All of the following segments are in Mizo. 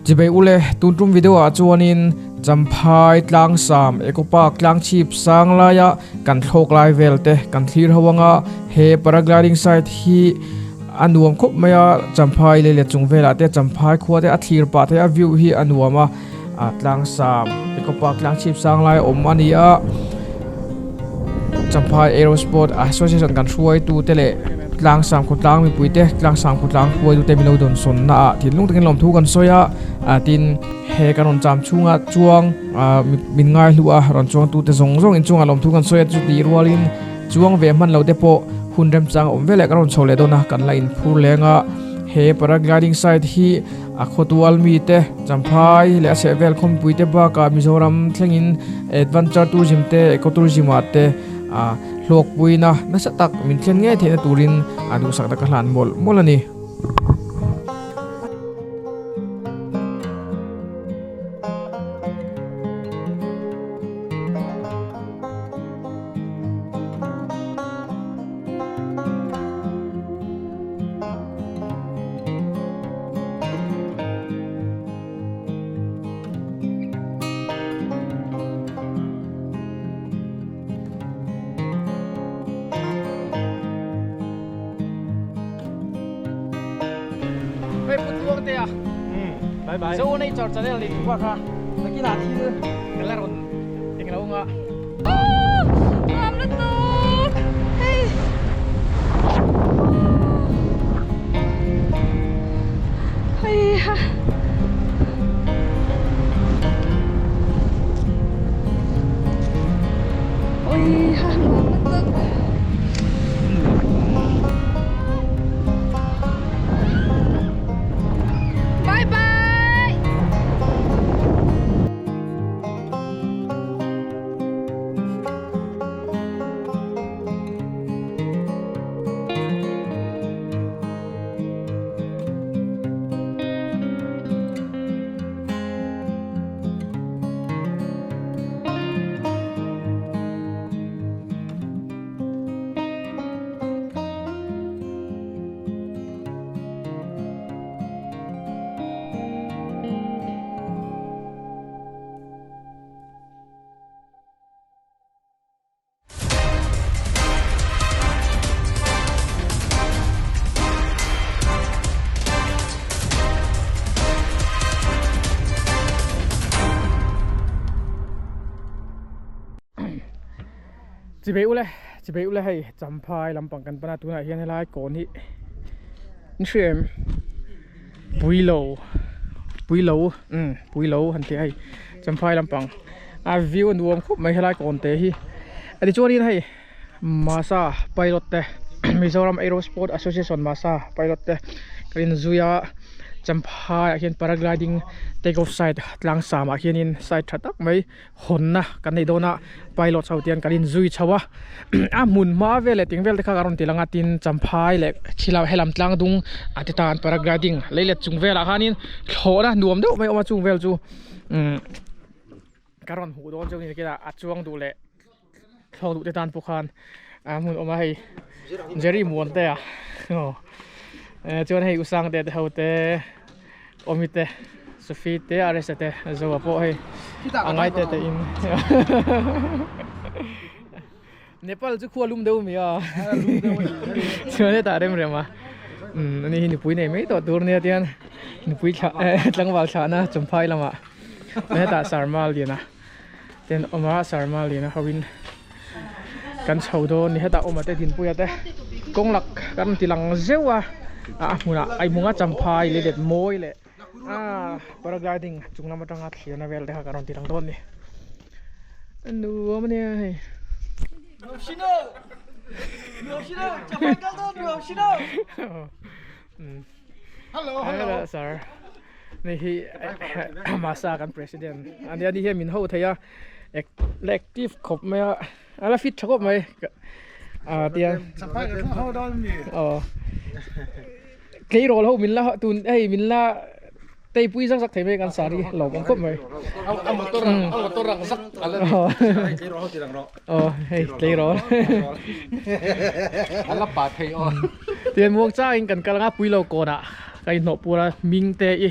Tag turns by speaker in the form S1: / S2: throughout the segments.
S1: Chibei ule tun tum video ah chuanin Champhai Tlangsam Eco Park Tlangchhip sang laia kan thlawk lai vel te kan thlir ho anga he paragliding site hi a nuam khawp mai a Champhai lei leh chung velah te Champhai khua te a thlir pah thei a view hi a nuam a ah Tlangsam Eco Park Tlangchhip sang lai awm a ni a Champhai Aerosport Association kan hruaitu te leh Tlangsam khawtlang mipui te Tlangsam khawtlang hruaitu te milo dawn sawnna ah thinlung takin lawmthu kan sawi a ah tin he kan rawn cham chhunga chuang ah min ngai hlu a rawn chuang tu te zawng zawng inchungah lawmthu kan sawi a chuti rualin chuang ve hman lo te pawh hun remchang a awm veleh kan rawn chho leh dawn a kan la inphur leng a he paragliding site hi a khawtual mite Champhai leh a chhehvel khawmpui te bakah Mizoram thlengin adventure tourism te eco tourism ah te ah hlawkpuina nasa tak min thlen ngei theihna turin a duhsakna ka hlan mawlh mawlh a ni. Hei Pu Tluangtea
S2: Bye bye.
S1: Zo Nature Channel leh tu kha nakinah thil ka la rawn englo anga.
S3: Nuam lutuk hei hei ha ui ha nuam lutuk bye bye.
S1: Chibei ule chibei ule hei champhai lampang kan pana tunah hian helai kawn hi in hria em puilo puilo umm puilo han tih a hei champhai lampang a view a nuam khawp mai helai kawn te hi a tichuanin hei masa pilot te Mizoram Aerosport Association masa pilot te kan inzui a champhai ah hian paragliding take off site tlang sam ah hianin site tha tak mai. Hawnna kan nei dawn a pilot ho te hian kan inzui chho a a hmun hma vel leh ting vel te kha ka rawn ti lang a tin champhai leh thil helam tlang dung a ti tan paragliding lei let chung velah khanin thlawhna nuam deuh mai a awm a chung vel chu umm ka rawn hmuh dawn chu ni kila a chuang duh leh thlawk duh te tan pawh khan a hmun awm a hei Jerry Muante a aw chuan hei Usangte te ho te. Awmi te Sophie te Aresa te Zoa pawh hei a ngai te te in Nepal chu khua lum deuh mi a chuan hetah rem rem a umm ani hi nupui nei mai tawh tur nia tian nupui thlah tlangval thlahna Champhai lamah hetah Sarma liana ten awm a Sarma liana ho in kan chho dawn ni hetah awm a te dinpuia te kawng lak kan ti lang zeuh a a hmunah a hmunga champhai lei let mawi leh ah paragliding chung lam atanga thlirna vel te kha kan rawn ti lang dawn a ni a nuam a nia hei.
S2: Hello hello
S1: sir ni hi masa kan president ani ani hian min ho thei a active khawp mai a a la fit tha khawp mai a tiang aw tleirawl ho min la tun hei min la tei pui zak zak thei mai kan sari lo awm khawp mai
S2: a motor a motor ang zak ala ni tleirawl ho ti lang rawh
S1: aw hei tleirawl
S2: ala pa thei aw
S1: tian muang changin kan kal anga pui lo kawnah ka inhnawh pur a hming te i.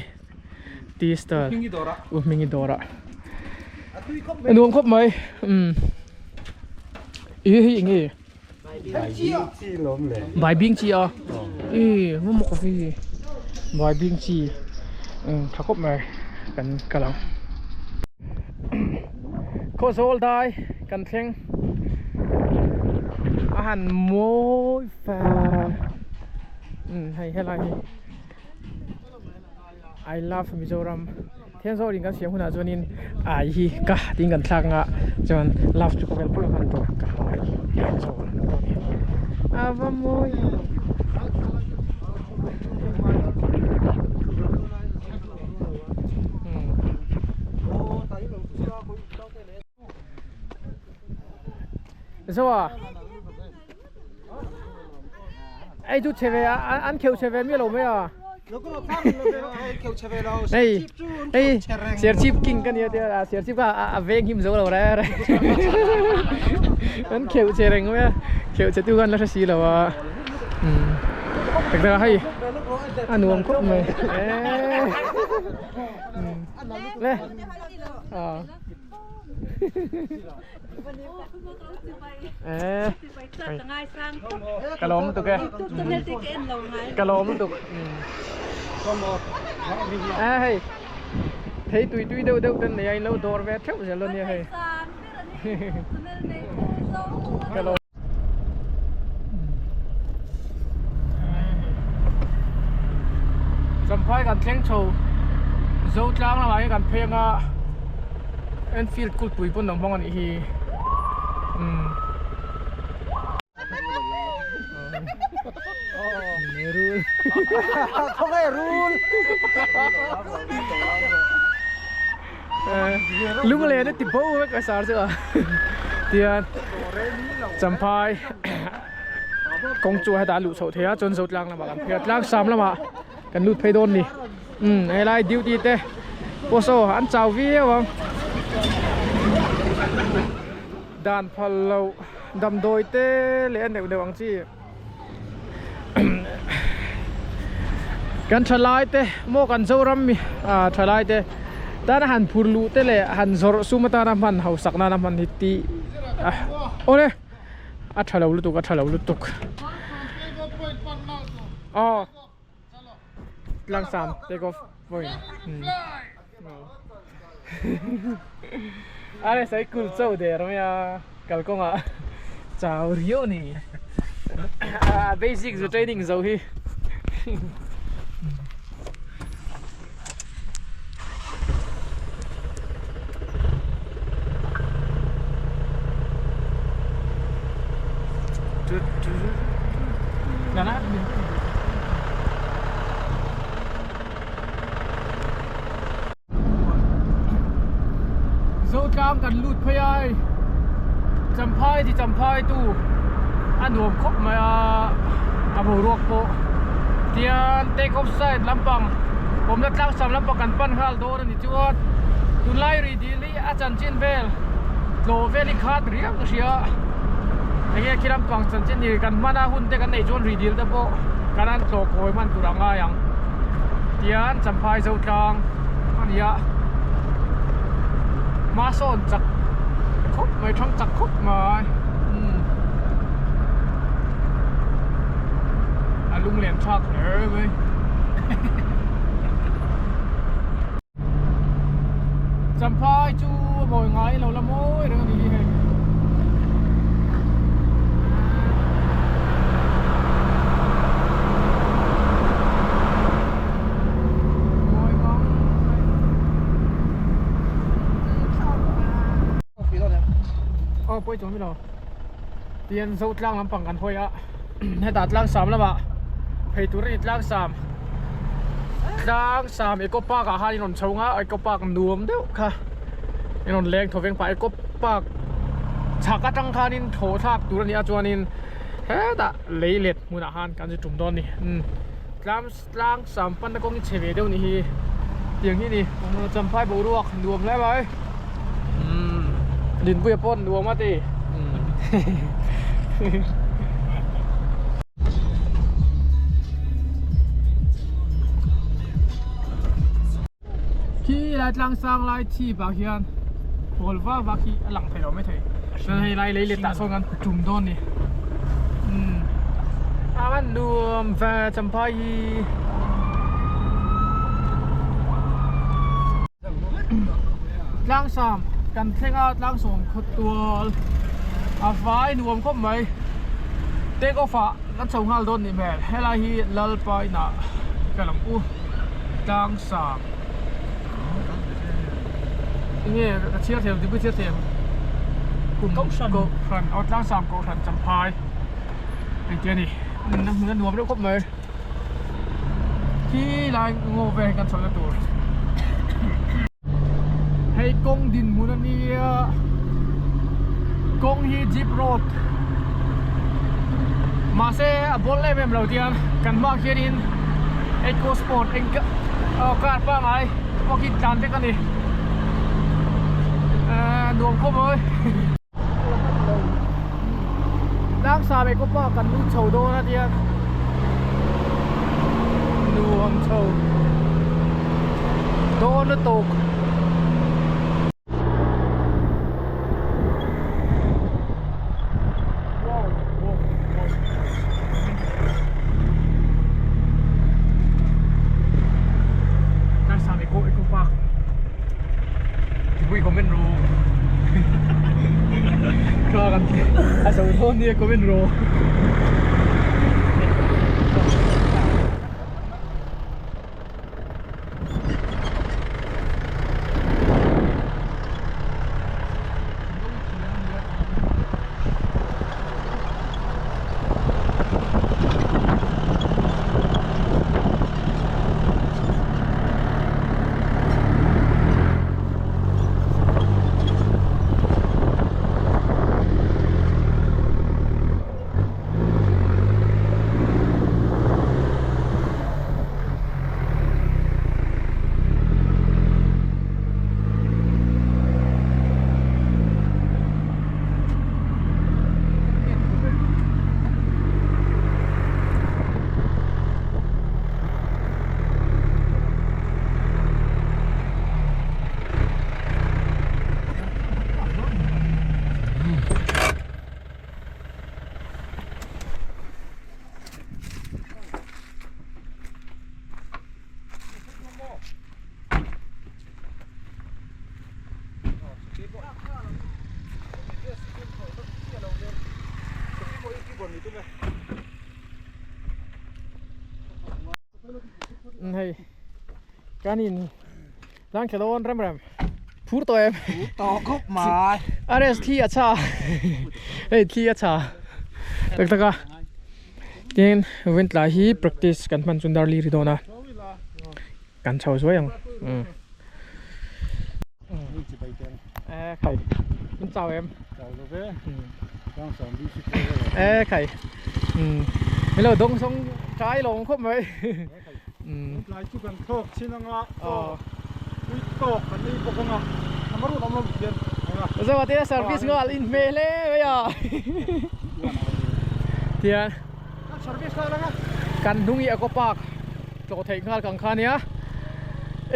S1: Tea stall. U Hmingi dawrah. Nuam khawp mai. Um. I hi eng nge? Bai bing chi a. I mu mawk vi. Bai bing chi. Um tha khawp mai kan kal ang. Khawzawl dai kan thleng. A han mawi fa. Um hei helai hi. I love Mizoram thian zawk in kan siam hunah chuanin ai hi ka tiin kan thlak anga chuan love chu ka vel pawlh hman tur ka hmangaih Mizoram a va mawi Zoa Ei chu che ve a an kheu che ve mi lo mai a Ei ei Serchhip king ka nia tia a Serchhip kha a veng him zo lo re re an kheu che reng mai a kheu che tu khan la hre si lo a tak tak a hei a nuam khawp mai le Ka lawm lutuk e. Ka lawm lutuk. A hei thei tui tui deuh deuh ten nei a in lo dawr ve theuh zel a nia hei. Ka lawm. Champhai kan thleng chho Zotlang lamah hian kan phei anga Enfield kulhpui pawn lo hmang a nih hi umm Lunglen a ti bo vek a sar chu a tian Champhai kawng chu hetah a luh chhoh thei a chuan Zotlang lamah kan phei a tlang sam lamah kan lut phei dawn a ni umm helai duty te pawh saw an chau viau ang dan phal loh damdawi te leh a neuh neuh ang chi. Kan thalai te maw kan Zoram mi ah thalai te tana han phur luh te leh han zawrh sum atana hman hausak nana hman hi tih ah awle a tha lo lutuk a tha lo lutuk aw tlangsam take off point are cycle chauh der mai a kalkawngah chau riau a ni a basic zu training zo hi Zotlang kan lut phei a hei Champhai ti Champhai tu a nuam khawp mai a a boruak pawh tian take off side lampang awmna tlang sam lampang kan pan nghal dawn a ni chuan tunlai ri dil hi a chanchin vel tlawh vel hi khat riau ka hria enge khi lampang chanchin hi kan hman a hun te kan neih chuan ri dil te pawh kan han tlawh kawi hman tur a ngai ang. Tian Champhai Zotlang a ni a, hma sawn chak khawp mai thang chak khawp mai umm a lunglen thlak hle mai Champhai chu a mawi ngai lo la mawi reng a ni hi hei. Aw pawi chuang milo tian zo tlang lampang kan hawi a hetah tlang sam lamah phei tur a ni tlang sam tlang sam eco park ah khan in rawn chho nga eco park nuam deuh kha in rawn leng thaw veng pah eco park chhak atang khanin thaw thlak tur a ni a chuanin hetah lei let hmunah khan kan zir tum dawn a ni umm tlang tlang sam panna kawng hi chhe ve deuh a nih hi tiang hi a ni champhai boruak nuam hle mai umm Dinpuia pawh nuam a ti umm. Khi lai tlang sang lai chhip ah khian pawl vak vak hi a lang thei lo maithei chuan hei lai lei let ah sawn kan tum dawn a ni umm a van nuam ve champhai hi. Tlangsam kan thleng a tlangsawm khawtual a vai nuam khawp mai take off ah kan chho nghal dawn nih hmel helai hi Lalpa inah ka lang u tlangsam enge ka chhiar thiam dipui chhiar thiam kum kohhran aw tlangsam kohhran champhai engtia ni a hmun a nuam reuh khawp mai. Khi lai ngaw vel hi kan chhohna tur hei kawng dinhmun a nia kawng hi jeep road mahse a bawl em em lo tiang kan hmaah khianin eco sport eng aw car pangngai pawh khi tlan vek a ni ehh nuam khawp mai. Tlangsam eco park kan lut chho dawn a tia nuam chho dawn lutuk. Tlangsam eco eco park Tipui comment rawh Kha kan a zo dawn nia comment rawh. Hei kan in tlang thla dawn rem rem phur tawh em
S2: phur tawh khawp mai
S1: RS thli a chha hei thli a chha tak tak a tin vawiin tlai hi practice kan hman chu darli ri dawn a kan chho zuai ang umm. E khai in chau em
S2: chau lo ve
S1: tlang sang bi si e khai hello dong song trai lo khop mai
S2: tlai chu kan thawk chin anga ui tawk kan ei bawk anga amaru awm lo hian
S1: zo te service ngal in hme hle mai a tian
S2: service la langa
S1: kan hnung hi eco park tlawh theih nghal kang kha nia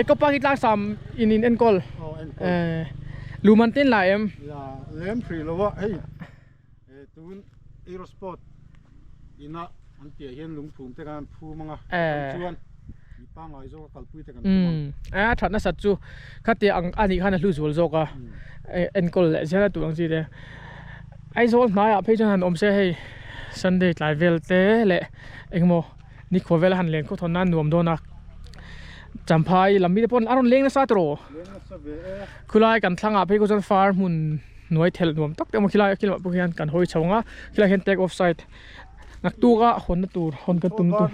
S1: eco park hi tlang sam in in enkawl eh luman ten la em
S2: ya lem thri lo a hei tun aerosport ina an piah hian lungphum te khan an phum anga chuan mi pangngai zawk a kalpui te kan phum ang
S1: a that nasat chu khatia ang anih khan a hlu zual zawk a enkawl leh zel a tur ang chi te Aizawl hnaiah phei chuan han awm se hei Sunday tlai vel te leh engemaw nikhua vel a han len khawp thawn nan nuam dawn a Champhai lam mi te pawh a rawn leng nasa tawh khulai kan thlangah phei khaw chuan far hmun hnuai thelh nuam tak te a awm a khilai a kilh pawh hian kan hawi chho ang a khilai hian take off side naktuk a hawnna tur hawn kan tum tur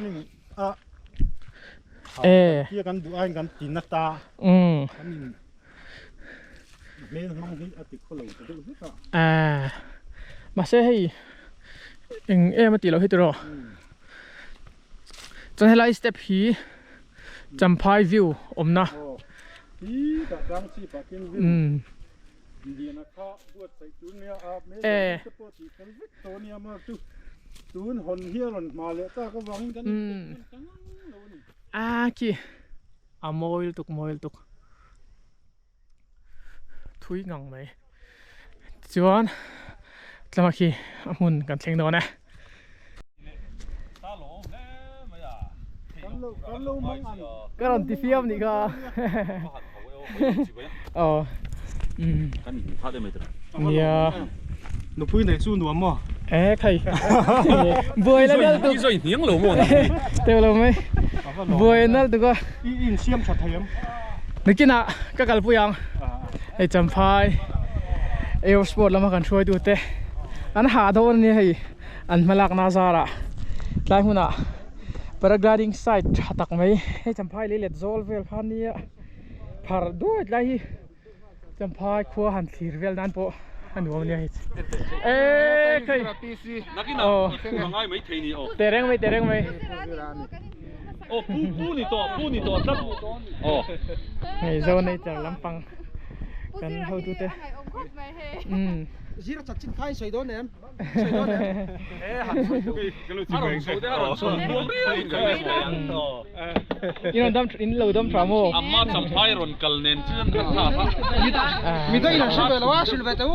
S1: e
S2: kan duh aiin kan ti nata kan in hmel hmang hi a ti khaw lo ta deuh hlek a
S1: mahse hei eng em a tih loh hi tiraw chuan helai step hi Champhai view awmna e a khi a mawi lutuk mawi lutuk. thui ngang mai tichuan tlama khi a hmun kan thleng dawn e. Ka rawn ti fiam nih kha aw nia
S2: nupui nei chu nuam maw
S1: e khai buai la nal tuk teuh lo mai buai nal tuk a
S2: i in siam tha thei em
S1: nakinah ka kalpui ang hei champhai aerosport lama kan hruaitu te an hah dawn ania hei an hmalakna zarah tlai hmunah paragliding site tha tak mai hei champhai lei let zawl vel kha ania phar duai tlai hi champhai khua han thlir vel nan pawh a nuam ania hei eee khei aw tereng mai tereng mai hei zo nature lampang kan hotute umm
S2: zir chat chin kha in sawi dawn em
S1: In lo dam tha maw?
S4: Amma champhai rawn kal nen chuan a tha a.
S2: Mi dawih in an hrilh ve lo a, hrilh ve teh u.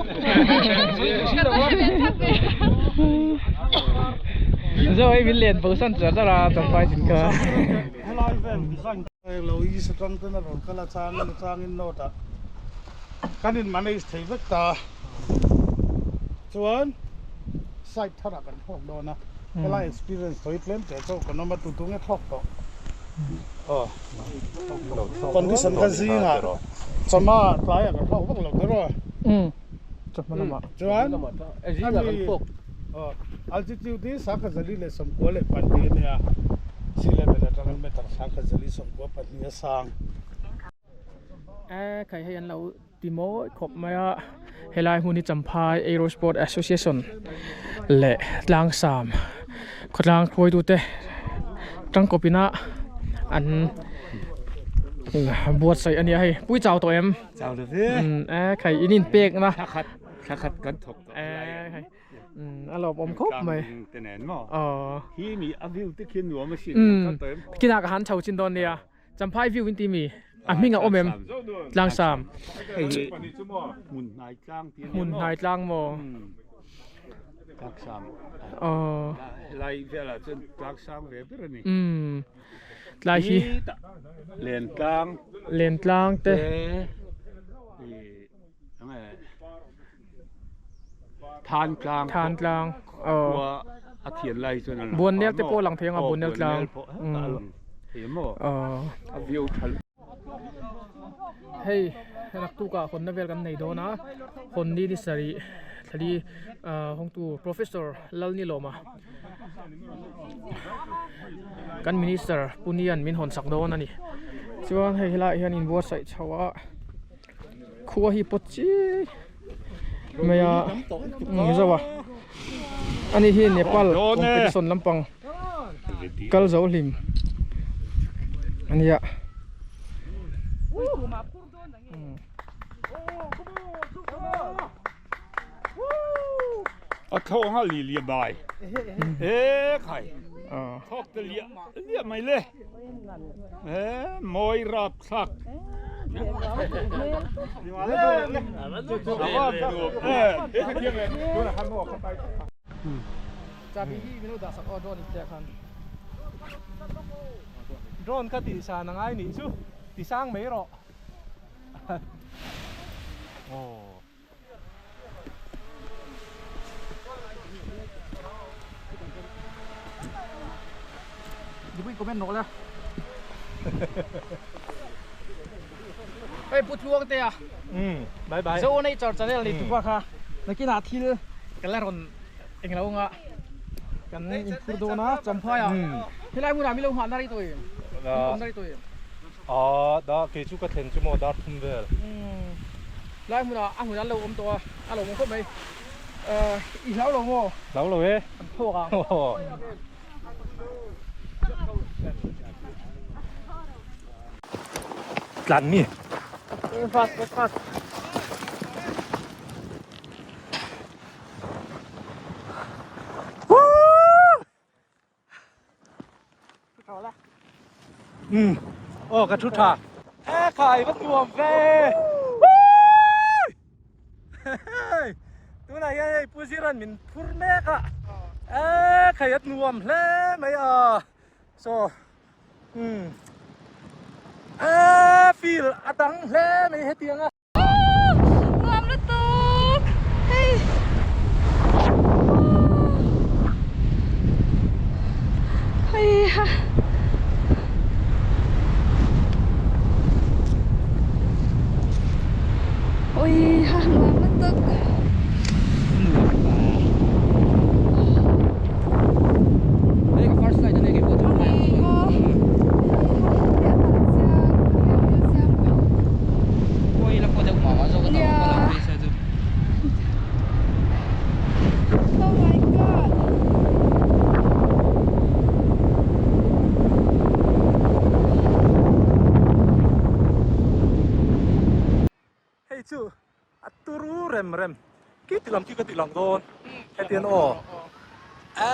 S1: Zo hei min len bo san char char a champhai chin kha.
S2: Helai vel design lo i satang ten a rawn kal a changin a changin note ah kan in manage thei vek ta. Chuan site tharah kan thlawk dawn a, helai experience tawh hi tlem teh chauh kan awm a, tu tu nge thlawk tawh? Aw condition kha zingah chawhma tlaiah kan thlawk vak lo kher aw. Chuan ami aw altitude hi sangkhat zali leh 92 a nia, sea level atangin meter 1092 a sang.
S1: E khai hei an lo ti mawi khawp mai a helai hmun hi Champhai Aero Sport Association leh Tlangsam khawtlang hruaitu te tangkawp ina an buatsaih a nia hei pui chau tawh em e khai in inpek na
S5: thla khat kan thawk tawh
S1: e khai. A lawmawm khawp mai. Aw.
S5: Hi mi a view te khi nuam a sin.
S1: Kinah ka han chho chin dawn nia. Champhai view in ti mi? A hming a awm em? Tlangsam.
S5: Hmun hnai tlang ti
S1: Hmun hnai tlang maw?
S5: Tlangsam.
S1: Aw.
S5: Helai velah chuan tlangsang ve ber a ni.
S1: Tlai hi.
S5: Lentlang.
S1: Lentlang te.
S5: Than tlang
S1: Than tlang aw
S5: khua a thian lai chuan a lang
S1: Buannel te pawh a lang thei ang a Buannel tlang
S5: a lang thei maw
S1: aw
S5: a view tha
S1: Hei naktuk ah hawnna vel kan nei dawn a hawnni ni sarih thlali hawngtu Professor Lalnilawma kan Minister Punian min hawn sak dawn a ni chuan hei helaiah hian inbuatsaih chho a. Khua hi pawt chi mai a Mizo a ani hi Nepal competition lampang kal zo hlim ania.
S5: A thawng a li lia bai e khai thawk te lia lia mai le e mawi rap thlak
S1: Chabi hi milo dah sak aw drone in tia khan.
S6: Drone kha tih san a ngai nih chu ti sang mai rawh.
S1: Dipui comment rawh le. Hei Pu Tluang te a.
S6: Bye bye.
S1: Zo Nature channel nei tupa kha nakinah thil ka la rawn englo anga kan inphur dawn a Champhai ah helai hmunah milo nghah na rei tawh em? Awm na rei tawh em?
S6: Aa da kei chu ka thlen chu maw dar thum vel.
S1: Umm lai hmunah a hmun an lo awm tawh a, a lo awm khawp mai. Ahh i hlau lo maw?
S6: Hlau lo e.
S1: An phawk ang.
S6: Tlan mi.
S1: Fast fast fast.
S6: Umm aw ka thu tha. E khai va nuam ve. Tunah hian hei Pu Ziran min phur mek a, e khai a nuam hle mai a, so umm e feel a dang hle mai hetiang a.
S3: Nuam lutuk hei hei ha. Ui ha nuam lutuk.
S1: Hei ka first flight ania keipawh chu.
S3: Oh my god.
S6: Hei chu a turu rem rem khi ti lam khi ka ti lang dawn hetian aw a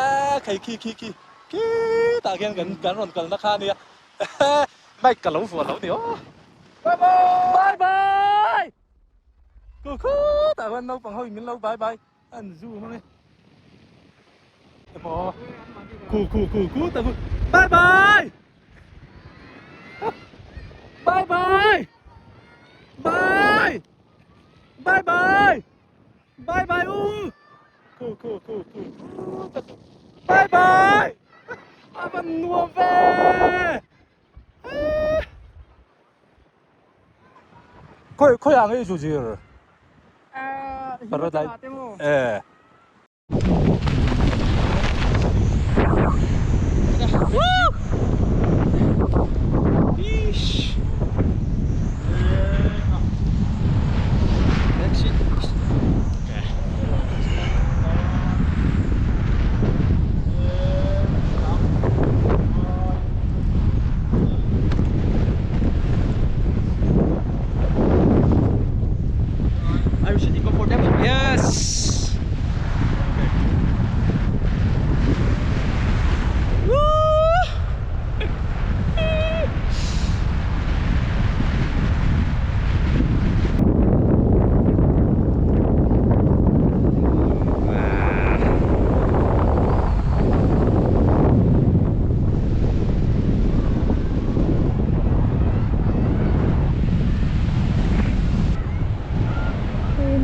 S6: khei khi khi khi khi tah khian kan kan rawn kalna kha ania mic ka lo vuah lo ni aw bye bye bye ku khutah khuan naupang ho in min lo bye bye an zu mang e emaw ku ku ku ku tah khu bye bye bye bye bye bye bye bye bye u ku ku ku ku bye bye a van nuam ve Khawi khawi ang i zu zir Paradise eh
S1: I'm sitting comfortable. Yes.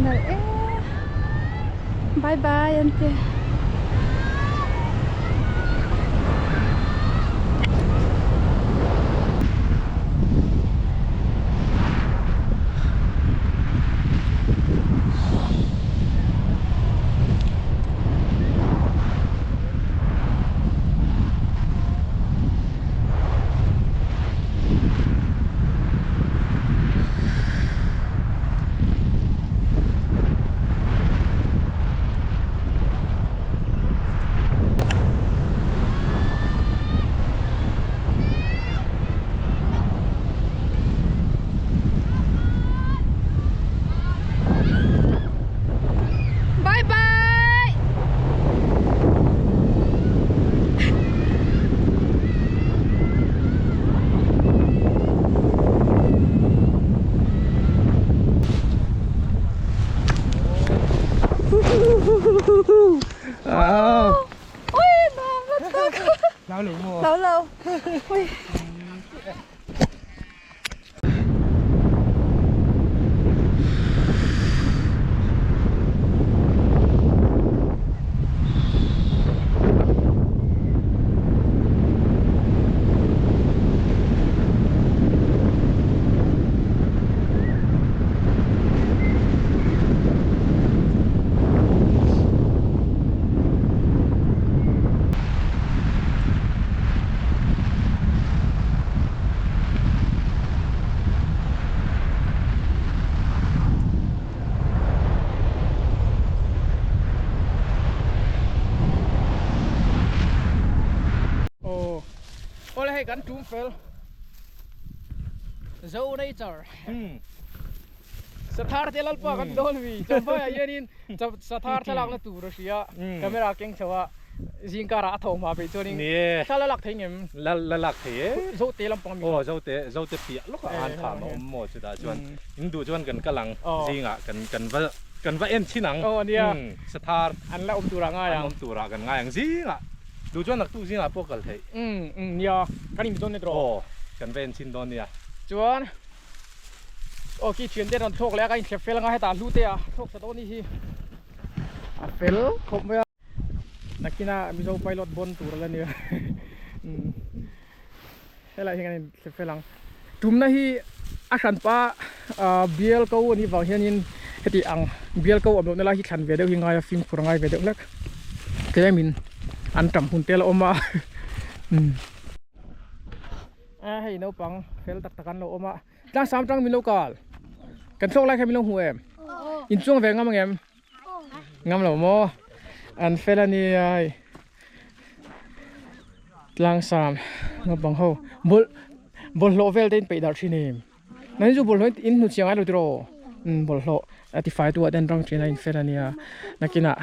S3: Nalh e bye bye an ti. Bye bye. Ui nuam lutuk.
S1: Lau lo maw?
S3: Lau lo. Ui.
S1: Aw awle hei kan tum fel Zo nature Sathar te lalpa kan dawn mi Champhai ah hianin Sathar thlalakna tur a hria camera keng chho a zingkarah a tho hma peih chuanin thla la lak thei ngem?
S6: La la lak thei e.
S1: Zote lampang mi.
S6: Aw Zote Zote piah lawkah an kham a awm maw chutah chuan in duh chuan kan kal ang zingah kan kan va Kan va en thin ang.
S1: Aw ania.
S6: Sathar.
S1: An la awm turah ngai ang.
S6: An awm turah kan ngai ang zingah. Duh chuan naktuk zingah pawh kal theih.
S1: Umm umm nia kan inbe dawn nia tawh.
S6: Aw kan va en thin dawn nia.
S1: Chuan aw khi thian te rawn thlawk leh a ka inthlep fel anga hetah hlu te a thlawk sa dawn ni hi a fel khawp mai a. Nakina Mizo pilot bawn tur ala nia umm helai hi kan inthlep fel ang. Tumna hi a hranpa bial ko anih vang hianin heti ang bial ko awm lohna lai hi thlan ve deuh hi ngai a fimkhur a ngai ve deuh hlek tlemin an tam hun te la awm a umm a hei naupang fel tak tak an lo awm a tlang sam tang min lo kal kan thlawk lai kha min lo hmu em inchuang ve ngam ang em Ngam lo maw? An fel a nia hei. Tlangsam naupang ho bawlh bawlhhlawh vel te in peih darh thin em? Nangni chu bawlhhlawh in hnu chiang ngai lo tiraw? Umm bawlhhlawh a tifai tu ah te an rang thin a in fel a nia. Nakinah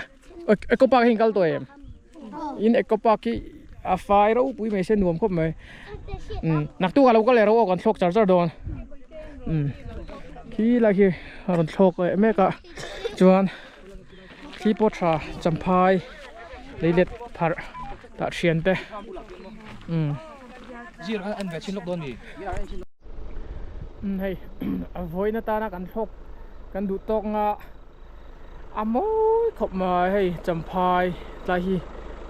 S1: eco park hi in kal tawh em? In eco park hi a fai ropui mai se nuam khawp mai. Umm naktuk ah lo kal leh ro aw kan thlawk char char dawn. Umm khi lai khi a rawn thlawk leh mek a chuan thli pawh tha champhai lei let pharh tah thian te umm.
S6: Zir an ve chin lawk dawn mi.
S1: Umm hei a vawiin atana kan thlawk kan duh tawk nga. A mawi khawp mai hei champhai tlai hi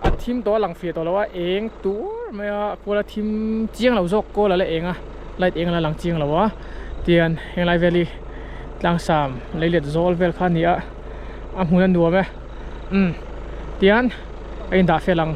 S1: a thim tawh a lang fiah tawh lo a eng tur mai a kual a thim chiang lo zawk kawl a la eng a light eng a la lang chiang lo a tian henglai vel hi tlangsam leilet zawl vel kha a ni a a hmun a nuam e umm tian a indah fel ang.